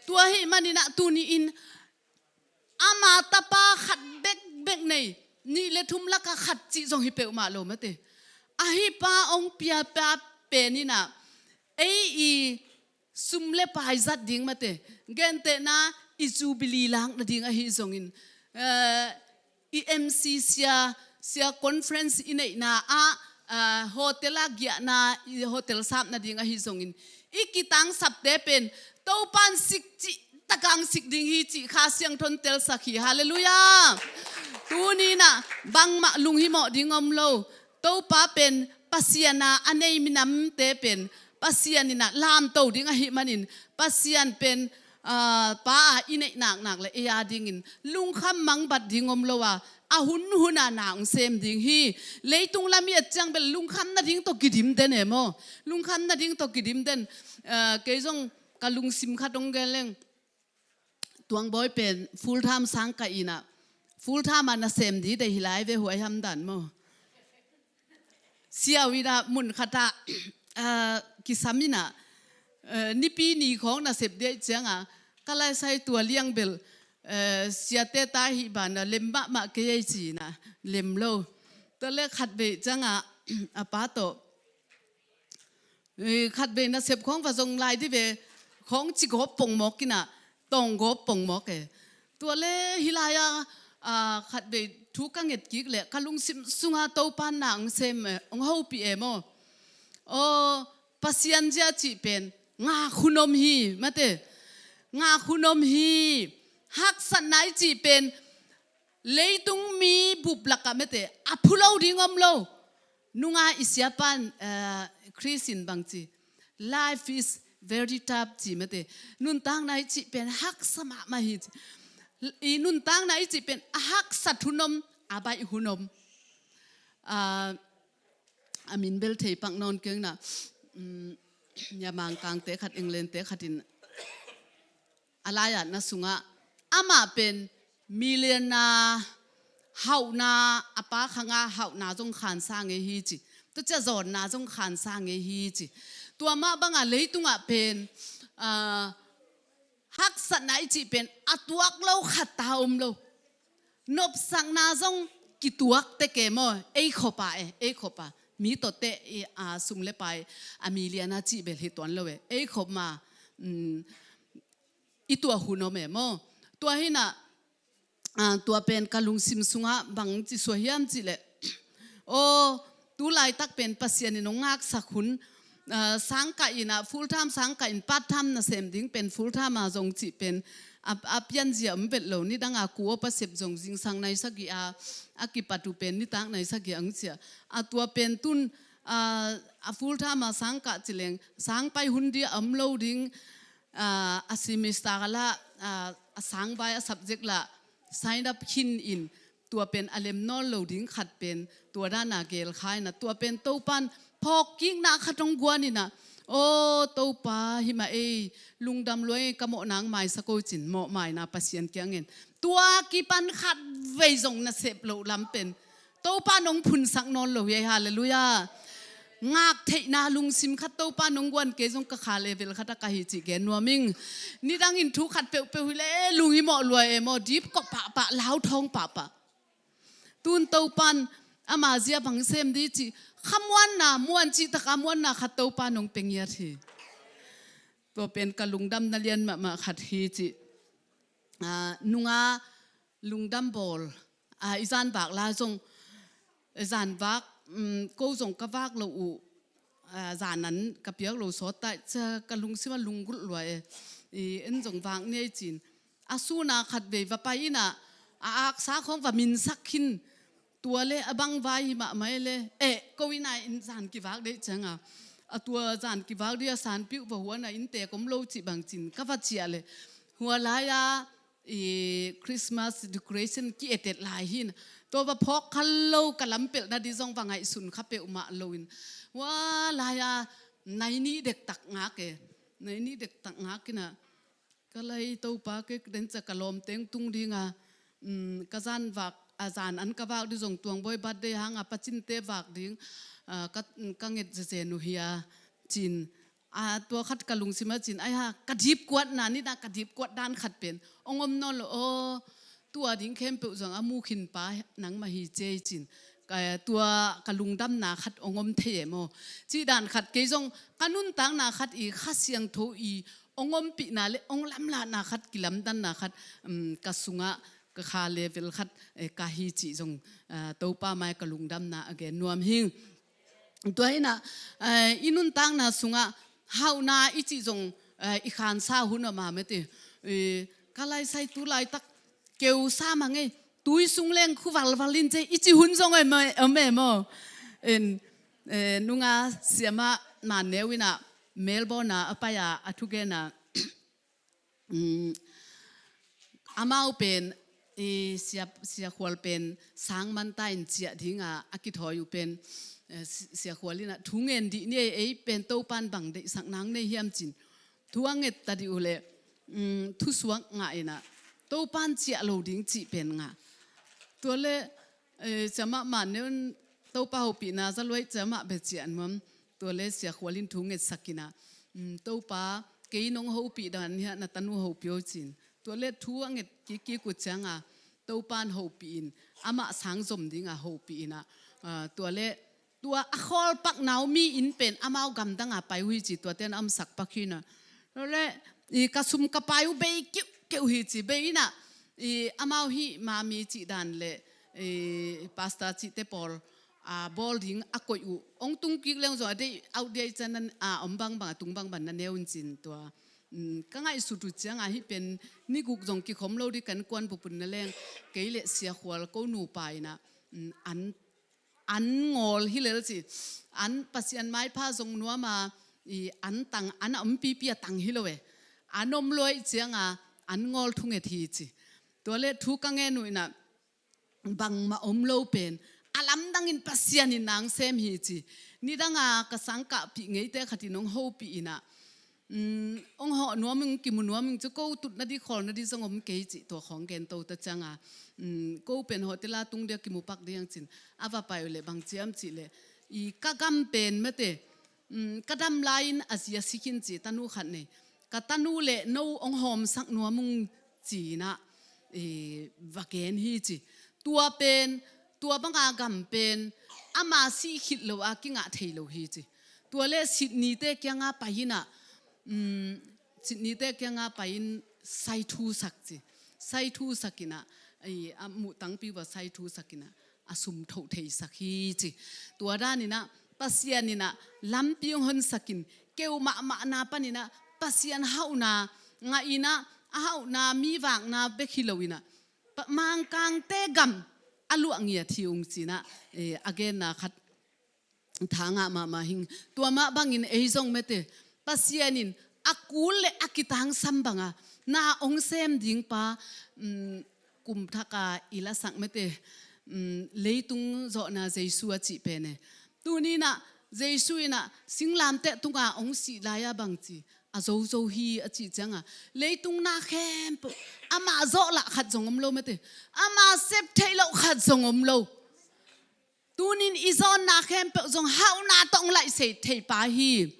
Tua ahih manin ah tuni-in ama tapa khat bekbek nei, nih le thum lakah khat cih zong hi peuhmah lo mate. Ahi pa hong pia pa pen in ah, ei i sum le pai zat ding mate, gentehna i Jubilee lak nading ahi zongin, eh, i M C sia, sia conference i neihna ah, ah, hotel ah giahna, i hotel sap nading ahi zongin, i kitangsapte pen Topan sik cih taka hong sik ding hi cih Kha Siangtho in telsak hi. Halleluiah. Tuni in ah bangmah lunghimawh ding om lo. Topa pen Pasian a a nei minamte pen Pasian in ah lamto ding ahih manin, Pasian pen, ah, pa a i neih naknak le ei a dingin lungkham mangbat ding om lo a, a hunhun a na hong sem ding hi. Leitung lam i et ciang bel lungkham nading tawh kidim den e maw. Lungkham nading tawh kidim den. Ah, kei zong ka lungsim khat hong gen leng. Tuangbawi pen full time sang ka in ah, full time a nasem ding deih hi lai ve, huai hamdan maw. Siau in ah mun khat ah, ah, kisam in ah, eh, Nipi ni khawng nasep ding ahih ciang a, ka laisai tua liang bel, eh, siate ta hih ban ah lem mahmah kei ei ci in ah lem lo. Tua leh khatvei ciang a, a pa tawh, eh, khatvei nasep khawng va zong lai dih ve, khawng ci gawp pongmawk in ah, tawng gawp pongmawk e. Tua leh hih lai-a, ah, khatvei thu ka nget kik leh ka lungsim sungah Topan na hong sem e, hong hopih e maw. Aw, Pasian zia cih pen ngak hun om hi mate. Ngak hun om hi. Haksatna i cih pen leitung mi bup lakah mate, a phu lo ding om lo. Nunga i siapan, eh, Chris in bang ci, "Life is very tough," ci mate. Nuntakna i cih pen haksa mahmah hi ci. I nuntakna i cih pen a haksat hun om, a baih hun om. Ah, a min bel thei pak nawn keng in ah, mm, ya Mangkangte khat, Englandte khat in a laiatna sungah amah pen millionaire, hauhna, a pa khanga hauhna zong khansa ngei hi ci. Tua ciah zawnna zong khansa ngei hi ci. Tua mah banga leitungah pen, ah, haksatna i cih pen a tuak lo khat ta om lo. Nopsakna zong kituak tek e maw, ei khop a e, ei khop a. Mi tawh teh i, a, sum le pai a million a cih bel hi tuan lo e. Ei khop ma, mm, i tuah hun om e maw. Tua hi in ah, a, tua pen ka lungsim sungah bang ci suak hiam cih leh, aw, tu laitak pen Pasian in hong ngaksak hun, a, sang kah in ah, full time sang kah in part time nasem ding pen full time a zong cih pen a, a pianzia om vet lo. Nidang a ku aw pasep zong zingsang nai sagih a, a kipat uh pen nitak nai sagih ang ci a. A tua pen tun, a, a full time a sang kah ci leng sang pai hun ding a om lo ding, a, a semester lah, a, a sang vai a subject lah sign up khin in, tua pen a lem nawn lo ding khat pen tua dan a gel kha in ah, tua pen Topan phawkkikna khat hong guan in ah, Aw Topa, himah ei, lungdam lua ei, ka mawh nang maisa ko cin, mawh maina Pasian kiangin. Tua kipan khat vei zong na sep loh lam pen Topa nong phunsak nawn lo hi ei. Halleluiah. Ngak theihna lungsim khat Topa nong guan kei zong ka kha level khat a ka hi cih gen nuam ing. Nidangin thu khat peuhpeuh hi le lung i mawh lua e maw, dip kawh pahpah, lau thawng pahpah. Tun Topan ama zia bang sem di cih, kha muanna, muan cih taka muanna khat Topa nong pe ngiat hi. Tua pen ka lungdamna lian mahmah khat hi cih. Ah, nunga lungdam bawl, ah, i zanvak la zong, zanvak, um, ko zong ka vak lo uh, ah, zan an ka piak lo sawt ta, ca ka lungsim a lunggulh lua e. I en zong vak ni ei cin. A suna khat vei va pai ina, a aksa khawng va minsak khin. Tua le a bang vai hi mahmah e le, eh, ko ina in zan kivak deih cianga, a tua zan kivak dih a sanpiuh va huana innte kom lo cih bang cin ka va ciah le, hua lai-a i Christmas decoration ki-etet lai hin, tua va phawk khal lo, ka lampelh nadih zong va ngaihsun kha peuhmah loin, hua lai-a nai nih dektak ngak e. Nai nih dektak ngak ina, ka lai Topa, kei den ca ka lawmteng tung dinga, um, ka zan vak, a zan an ka vak dih zong Tuangbawi birthday hanga pacinte vak ding, ah, ka, ka nget zezen uh hi a cin. A tua khat ka lungsim a cin, ai ha, ka dipkuatna nina ka dipkuat dan khat pen ong om nawn lo aw. Tua ding khempeuh zong a mu khin pa nangmah hi cei cin. Ka, tua ka lungdamna khat ong om thei e maw. Cih dan khat kei zong ka nuntakna khat i Kha Siangtho i ong ompihna le ong lamlahna khat, kilamdanna khat, um, ka sungah ka kha level khat, eh, ka hi cih zong, ah, Topa mai ka lungdamna a gen nuam hing. Tua ina, eh, i nuntakna sungah hauhna i cih zong, eh, i khansa hun a ma mete. Eh, ka laisai tu laitak keu sa mang ei, tui sung leng khu valval in cei i cih hun zong om e, om e maw. En, eh, nunga siamah Manneu ina Melbourne a a pai a, a thugena, um, amau pen, i sia, Sia Khual pen sang manta in ciah dinga a kithawi uh pen, eh, si, Sia Khual ina thu ngen dih ni ei, ei pen Topan bang deihsak nang nei hiam cin. Thu a nget ta dih uh le, um, thusuak ngah ina Topan ciah lo ding cih pen ngah. Tua le, eh, ciamah Manneu in Topa hopihna za luai ciamah bia ciah nuam. Tua le Sia Khual in thu ngetsak ina, um, Topa, kei nong hopih dan hia na tanu hopih o cin. Tua le thu a nget kikkik uh cianga Topan hopih in, amah sang zom dinga hopih ina, ah, tua le tua a khawlpakna uh mi inn pen amau gamdanga pai uh hi ci, tuate na amsak pak hi ina. Tua le, i ka sum ka pai uh bei kiuhkeuh hi ci, bei ina, i amau hih mami cih dan le, i pastor cihte pawl, a, bawl ding a koih uh. Ong tung kik leng zong a deih out dia i can a, a, om bangbang, a tung bangbang na neu un cin tua. Um, ka ngaihsut uh cianga hih pen ni guk zong kikhom lo dih kan kuan bupun na leng. Kei le Sia Khual ko nupa ina, um, an, an ngawl hi lel ci. An Pasian maipha zong nuama, i an tang, an a om pipi a tang hi lo e. An om luai cianga, an ngawl thunget hi ci. Tua le thu ka ngen uh ina, bangmah om lo pen a lamdangin Pasian in nang sem hi ci. Nidanga ka sangkahpih ngeite khatin ong hopih ina, um, ong hawh nuam ing, kimu nuam ing cu ko tutna dih, khawlna dih zong om kei ci, tua khawng gen to ta cianga, um, ko pen hotel a tung dia kimu pak dih ang cin. A va pai uh le bang ciam cih le, i ka gam pen mete, um, ka dam lai-in a zia si khin ci, tanu khat nei. Ka tanu le no ong hawmsak nuam ung ci ina, e, va gen hi ci. Tua pen, tua banga gam pen ama sih khit lo a kingah thei lo hi ci. Tua le Sydney-te kianga pai ina, um, Sydney-te kianga pai in saithusak ci. Saithusak ina, e, a muhtangpi va saithusak ina, a sum thoh theisak hi ci. Tua dan ina Pasian ina lampi ong honsak in, keu mahmahna pan ina Pasian hauhna ngah ina, a hauhna mi vakna bek hi lo ina, pa, Mangkangte gam a luah ngiat hi ung ci ina, e, a genna khat tha ngah mahmah hing. Tua mah bangin ei zong mete, Pasian in a kul le a kitangsam banga na ong sem ding pa, um, kum thaka i lasak mete, um, leitung zawhna Jesu a cih pen e. Tuni ina Jesu in ah singlamteh tunga hong sih lai-a bangci a zozo hi a cih cianga, leitung na khempeuh amah zawhlah khat zong om lo mate. Amah sep theih loh khat zong om lo. Tunin i zawnna khempeuh zong hauhna tawh hong laihsei thei pa hi.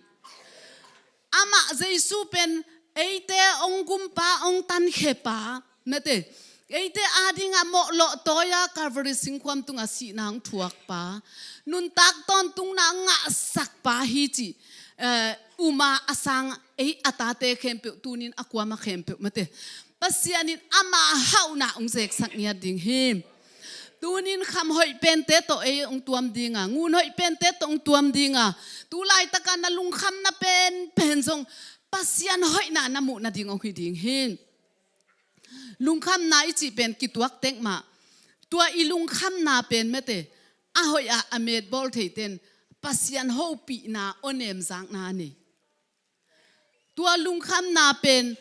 Amah Jesu pen eite hong gumpa, hong tankhe pa mate. Eite adingah mawhlawh tawi-a Calvary singkhuam tungah sihna hong thuak pa, nuntak tawntungna hong ngahsak pa hi cih, eh, uma a sang ei a tate khempeuh, tunin a kuama khempeuh mate, Pasian in ama hauhna hong zeksak ngiat ding hi. Tunin kham hoih pente tawh ei hong tuam dinga, ngun hoih pente tawh hong tuam dinga, tu laitaka na lungkhamna penpen zong Pasian hoihna na muhna ding hong hi ding hi. Lungkhamna i cih pen kituak tek mah. Tua i lungkhamna pen mate, a hoih ah a metbawl theiten Pasian hopihna, awnem zakna a nei. Tua lungkhamna pen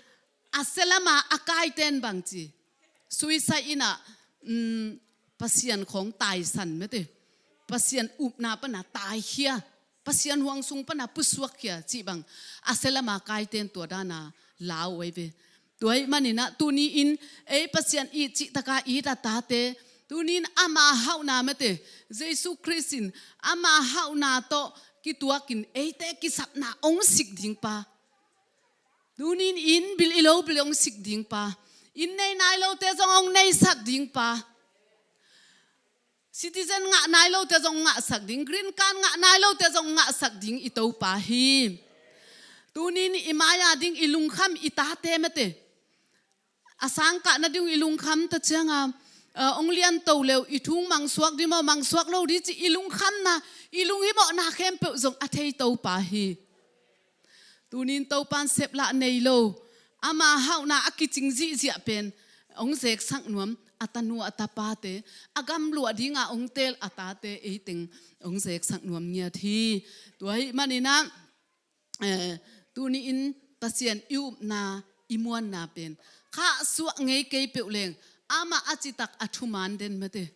a sialama a kaiten bangci, suicide in ah, mm, Pasian khawng taisan mate, Pasian upna pana taikhia, Pasian huang sung pana pusuakkhia cih bang a sialama kaiten tua dana lau ei ve. Tua ahih maninah tuni-in ei Pasian it cihtaka it a tate, tuni-in ama hauhna mate, Jesu Khrist in ama hauhna tawh kituakin eite kisapna hong sik ding pa. Tuni-in inn bil i lo bil hong sik ding pa. Inn nei nai lote zong hong neisak ding pa. Citizen ngah nai lote zong ngahsak ding, green card ngah nai lote zong ngahsak ding i Topa hi. Tuni-in i mai-a ding i lungkham i tate mate, a sangkah nading i lungkham ta cianga, eh, hong lianto leu i thu hong mangsuak ding maw, mangsuak lo ding cih i lungkhamna, i lunghimawhna khempeuh zong a thei Topa hi. Tunin Topan seplah nei lo, ama hauhna a kicing zihziah pen hong zeksak nuam a tanu a tapate, a gamluah dinga hong teel a tate eiteng hong zeksak nuam ngiat hi. Tua ahih maninah, eh, tuni-in Pasian i upna, i muanna pen khahsuah ngei kei peuh leng, amah a citak a thuman den mate,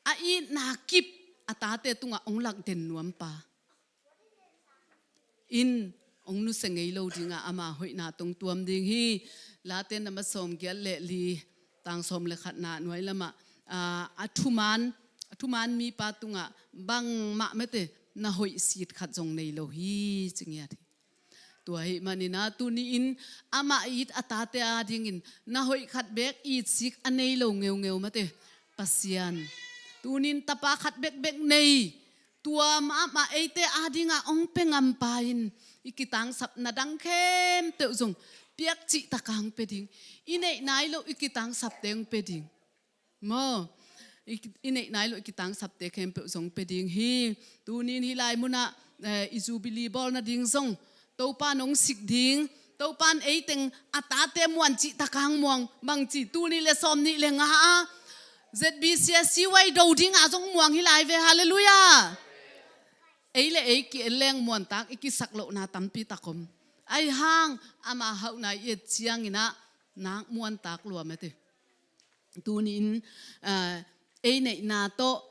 a itna kip a tate tungah hong lak den nuam pa. In hong nusia ngei lo dinga ama hoihna tawh hong tuam ding hi. Late na ma sawm giat le li, tang sawm le khatna nuai lamah, ah, a thuman, a thuman mipa tungah bangmah mate na hoih sit khat zong nei lo hi ci ngiat hi. Tua ahih maninah tuni-in amah it a tate adingin na hoih khat beek itsik a nei lo ngeungeu mate, Pasian. Tunin tapa khat bekbek nei, tua mahmah eite adinga hong pia ngampa in i kitangsapna dang khempeuh zong piak cihtaka hong pia ding. I neih nai lo i kitangsapte hong pia ding. Maw, i, i neih nai lo i kitangsapte khempeuh zong pia ding hi. Tunin hih lai munah, eh, i Jubilee bawl nading zong Topan hong sik ding. Topan eiteng a tate muan cihtaka hong muang bangci, tul nih le sawm nih le nga a Z B C a C Y do dinga zong muang hi lai ve. Halleluiah. Ei le ei ki-en leng muantak i kisak lohna tampi tak om. Ahi hang ama hauhna i et cianginah nak muantak lua mate. Tuni-in, ah, ei neihna tawh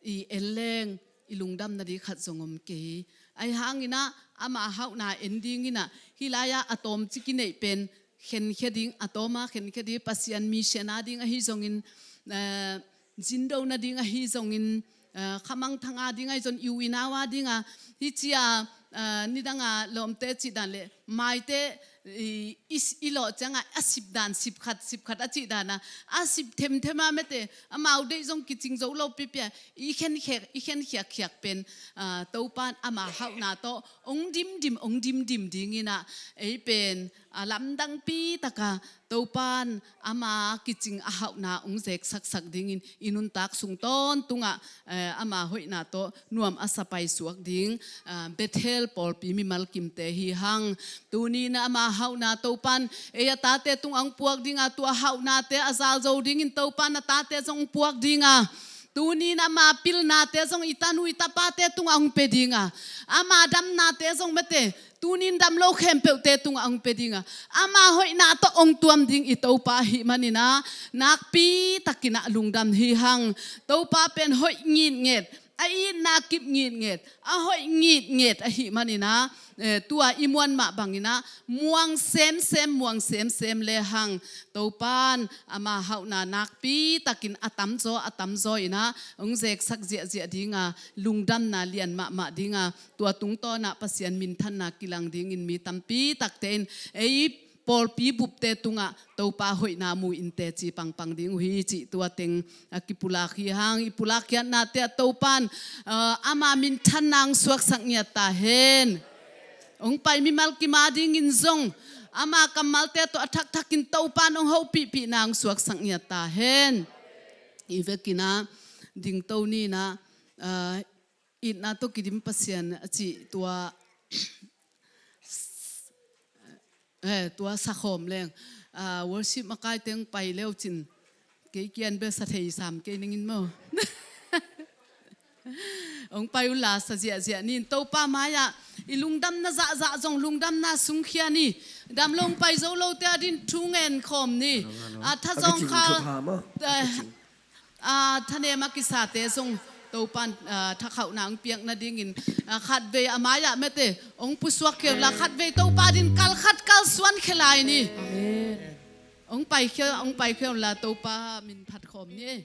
i en leng i lungdam nading khat zong om kei. Ahi hanginah ama hauhna en dinginah hih lai-ah a tawmcik i neih pen khenkhia ding, a tawma khenkhia ding, Pasian mission a ding ahi zongin, ah, zindo nading ahi zongin, ah, khamangthang a ding ahi zong, i u i nau a dinga hih cia, ah, nidanga lawmte cihdan le maite i, i, i lawh cianga a sipdan, sipkhat sipkhat a cihdana a sip themthem a mate, amau deih zong kicing zo lo pipia i khenkhiak, i khenkhiakkhiak pen, ah, Topan ama hauhna tawh hong dimdim, hong dimdim dinginah ei pen a lamdangpi taka Topan ama kicing a hauhna hong zeksaksak dingin i nuntak sung tawntungah, eh, ama hoihna tawh nuam a sa paisuak ding, ah, Bethel pawlpi mimal kimte hi hang. Tuni-in ama hauhna Topan ei a tate tungah hong puak dinga, tua hauhnate a zal zo dingin Topan a tate zong hong puak dinga, tuni-in ama pilnate zong i tanu i tapate tungah hong pia dinga, ama damnate zong mate, tuni-in dam lo khempeuhte tungah hong pia dinga, ama hoihna tawh hong tuam ding i Topa ahih maninah nakpi takinah lungdam hi hang. Topa pen hoih ngitnget, a itna kip ngitnget, a hoih ngitnget ahih manin ah, eh, tua i muan mah bangin ah muang semsem, muang semsem lehang Topa'n ama hauhna nakpi takin a tamzaw a tamzaw in ah hong zeksak ziahziah ding a, lungdamna lian mahmah ding a, tua tungtawn ah Pasian minthanna kilang dingin mi tampi takte in ei pawlpi bupte tungah Topa hoihna mu in teci pangpang ding uh hi cih tua teng a kipulak hi hang. I pulak khiatnate ah Topa'n, ah, ama minthanna hong suaksak ngiat ta hen. Hong pai mimal kim a dingin zong ama kammalte tawh a thakthak in Topa'n hong hopihpihna hong suaksak ngiat ta hen. I vekin ah dingto ni in ah, ah, itna tawh kidim Pasian a cih tua, eh, tua sakhawm leng, ah, worship makai teng pai leucin kei kiang bel sa thei sam kei ning in maw. Hong pai unla sa ziahziah ni in Topa mai-ah i lungdamna zahzah zong lungdamna sungkhia ni. Damlo hong pai zo lote a dingin thu ngen khawm ni. Ah, thazawng kha, eh, ah, thanem a kisate zong Topa'n, ah, thakhauhna hong piak nadingin, ah, khatvei a mai-ah mete hong pusuak khia unla, khatvei Topa dingin kal khat kalsuan khia lai ni. Amen. Hong pai khia, hong pai khia unla Topa min phat khawm ni.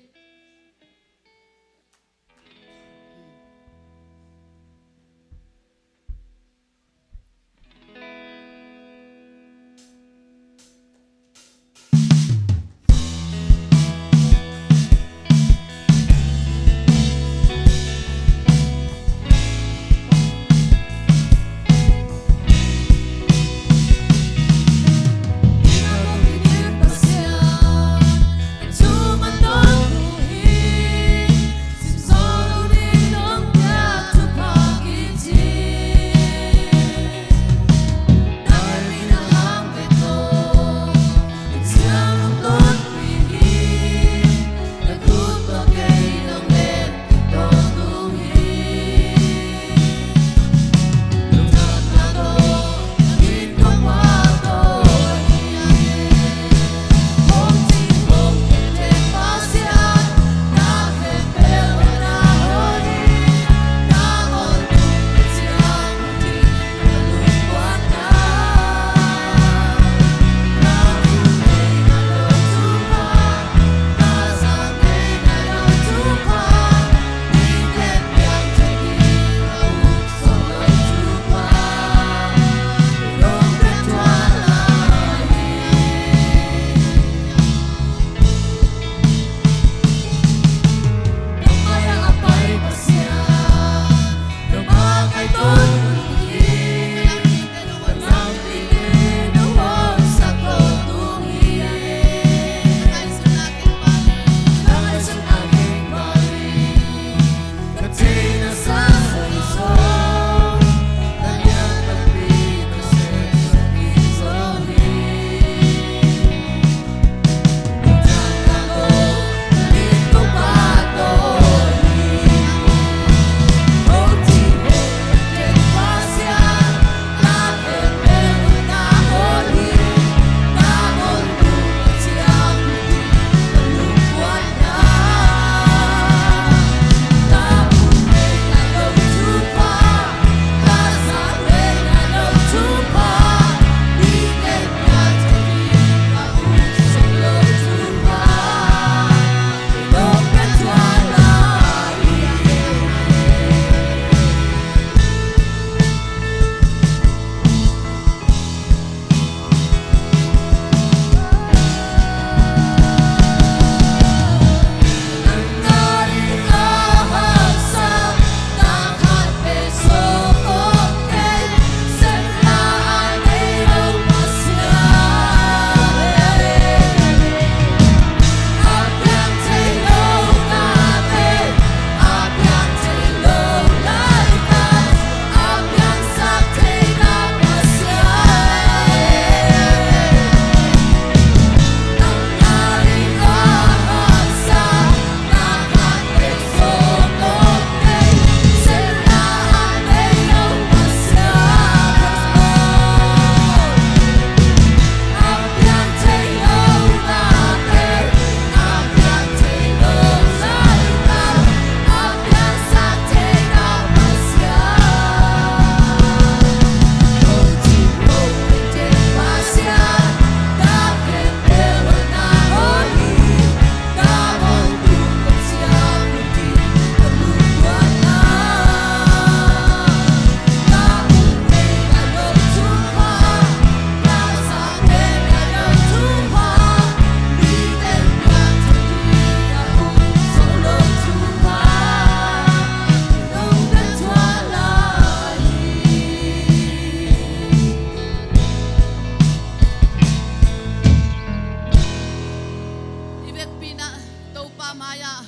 mai-ah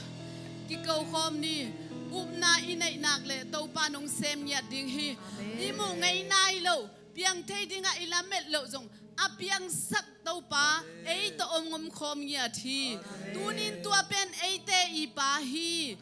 kiko khawm ni. Upna i neih nak leh Topa nong sem ngiat ding hi. I muh ngei nai loh, piang thei dingah i lamet loh zong a piangsak Topa ei tawh om, om khawm ngiat hi. Tunin tua pen eite i Pa hi.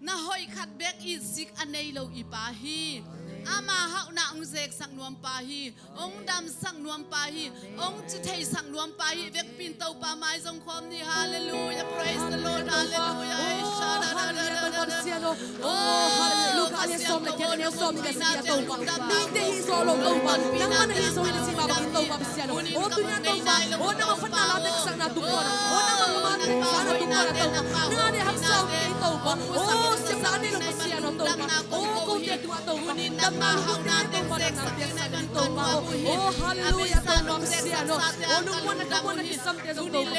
Na hoih khat bek itsik a nei lo i Pa hi. Ama hauhna hong zeksak nuam Pa hi. Hong damsak nuam Pa hi. Hong ci theisak nuam Pa hi. Vekpi-in Topa mai zong khawm ni. Halleluiah. Praise the Lord. Halleluiah. Oh, halleluiah, Topa Pasian aw. Oh, halleluiah. Luka a lian sawm le giat, a neu sawm le giat, Topa. Mite hih zawh lo, Topa. Nangmah na hih zo hi na cih mah bangin, Topa Pasian aw. Oh, tuni-in ah, Topa. Oh, nangmah phatna lamte ka sakna tung kuan ah. Oh, nangmah phatna lamte ka sakna tung kuan ah, Topa. Nang a deih haksat kei, Topa. Oh, siamna a nei lo Pasian aw, Topa. Oh, kote tungah, Topa. Damna lungdamna, Topa, nang na piaksak ding, Topa. Oh, halleluiah, Topa Pasian aw. Oh, lungmuanna, lungmuanna kisamte zong, Topa.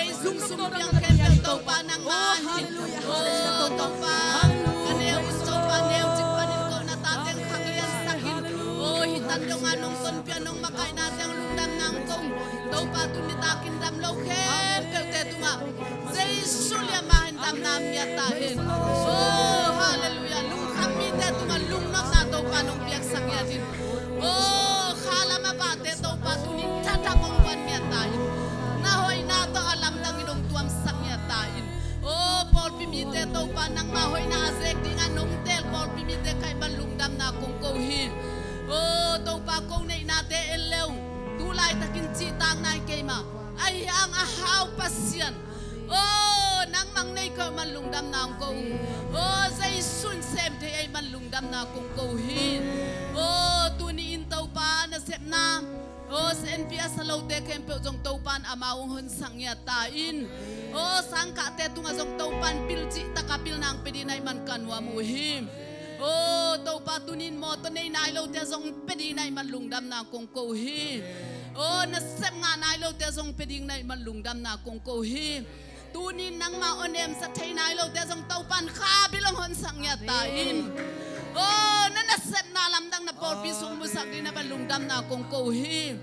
Lungdamna, Topa, nang. Oh, halleluiah, halleluiah, Topa. Halleluiah. Ka neu, Topa, neu cik panin ko na ta teng khangliansak in. Oh, hih tan dongah nong tonpih a, nong makaihna teng lungdamna hong ko. Topa, tuni takin dam lo khempeuhte tungah Jesu liamah hin damna ngiat ta hen. Oh, halleluiah. Lungkham mite tungah lungnopna Topa nong piaksak ngiat in. Oh, khalam a vate Topa, tunin thathak hong guan ngiat ta in. Na hoihna tawh a lamdangin hong tuamsak ngiat ta in. Oh, pawlpi mite Topa, nangmah hoihna a zek dingah nong teel pawlpi mite khaih bang lungdamna kong ko hi. Oh, Topa, ko neihnate en le ung. Tu laitakin cihtak nai keimah. Ahi hang a hau Pasian. Oh, nangmah nei ko man lungdamna hong ko ung. Oh, Jesu in sem thei ei man lungdamna kong ko hi. Oh, tuni-in Topa nasepna. Oh, C N P a sa lote khempeuh zong Topa in amau hong honsak ngiat ta in. Oh, sangkahte tungah zong Topa in pil cihtak a pilna hong pia ding na hih man ka nuam uh hi. Oh, Topa, tuni-in mawtaw nei nai lote zong pia ding na hih man lungdamna kong ko hi. Oh, nasep ngah nai lote zong pia ding na hih man lungdamna kong ko hi. Tuni-in nangmah aw nemsa thei nai lote zong Topa in kha bil hong honsak ngiat ta in. Oh, na nasepna lamdang na pawlpi sung musak ding na hih man lungdamna kong ko hi.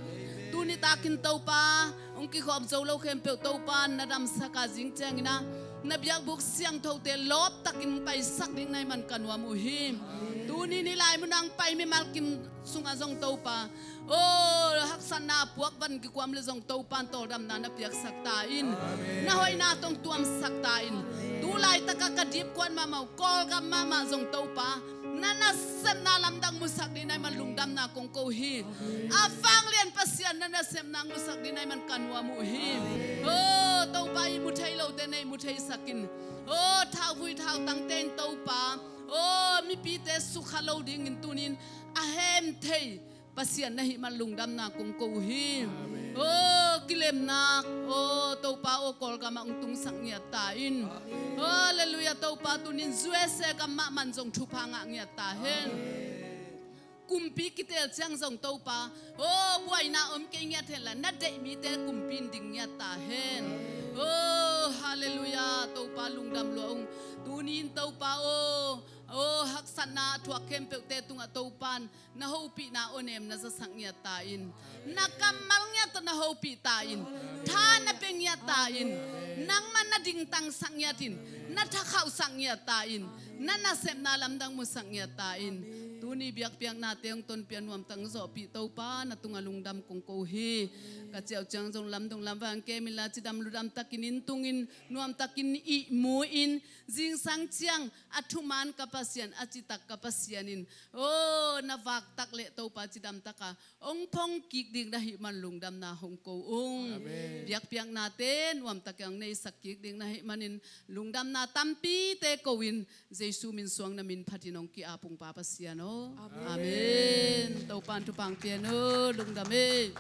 Tuni takin Topa, hong kikhawm zo lo khempeuh Topa in na damsak a, zing ciangin ah na biakbuk siangthote lawptakin paisak ding na hih man ka nuam uh hi. Tuni-in hih lai munah hong pai mimal kim sungah zong Topa, oh, haksatna a puak van kikuam le zong Topa in tawldamna na piaksak ta in. Amen. Na hoihna tawh hong tuamsak ta in. Amen. Tu laitakah ka dipkuan mahmah uh, Kawlgam mahmah zong Topa, na nasepna lamdang musak ding na hih man lungdamna kong ko hi. A vanglian Pasian, na nasepna musak ding na hih man ka nuam uh hi. Oh, Topa, ihmu thei lote na ihmu theisak in. Oh, thauvui thautangte in Topa, oh, mipite sukha lo dingin tuni-in a hem thei Pasian na hih man lungdamna kong ko uh hi. Amen. Oh, kilemna, oh, Topa, oh, Kawlgamah hong tungsak ngiat ta in. Amen. Halleluiah, Topa, tuni-in U S A gam mahmah in zong thupha ngah ngiat ta hen. Amen. Kumpi kiteel ciang zong Topa, oh, buaina om kei ngiat hen la, na deih mite kumpi in ding ngiat ta hen. Amen. Oh, halleluiah, Topa, lungdam lua ung. Tuni-in Topa, oh, oh, haksatna a thuak khempeuhte tungah Topa in na hopihna aw nem na zasak ngiat ta in. Na kammal ngiat tawh na hopih ta in. Tha na pia ngiat ta in. Nangmah na dingtangsak ngiat in. Na thakhauhsak ngiat ta in. Na nasepna lamdang musak ngiat ta in. Tuni biakpiaknate hong tonpih a nuamtak hong zawhpih Topa, na tungah lungdam kong ko hi. Ka ciah uh ciang zong lamdung lamvai hong kem inla, cidam ludam takin inn tungin, nuamtakin ihmu in, zingsang ciang a thuman ka Pasian, a citak ka Pasian in, oh, na vaktak leh Topa, cidamtaka hong phong kik ding na hih man lungdamna hong ko ung. Amen. Biakpiaknate nuamtakin hong neisak kik ding na hih manin lungdamna tampite ko-in, Jesu min suang na min phatin hong ki-ap ung, Pa Pasian aw. Amen. Amen. Topa in thupha hong pia hen aw, lungdam ei.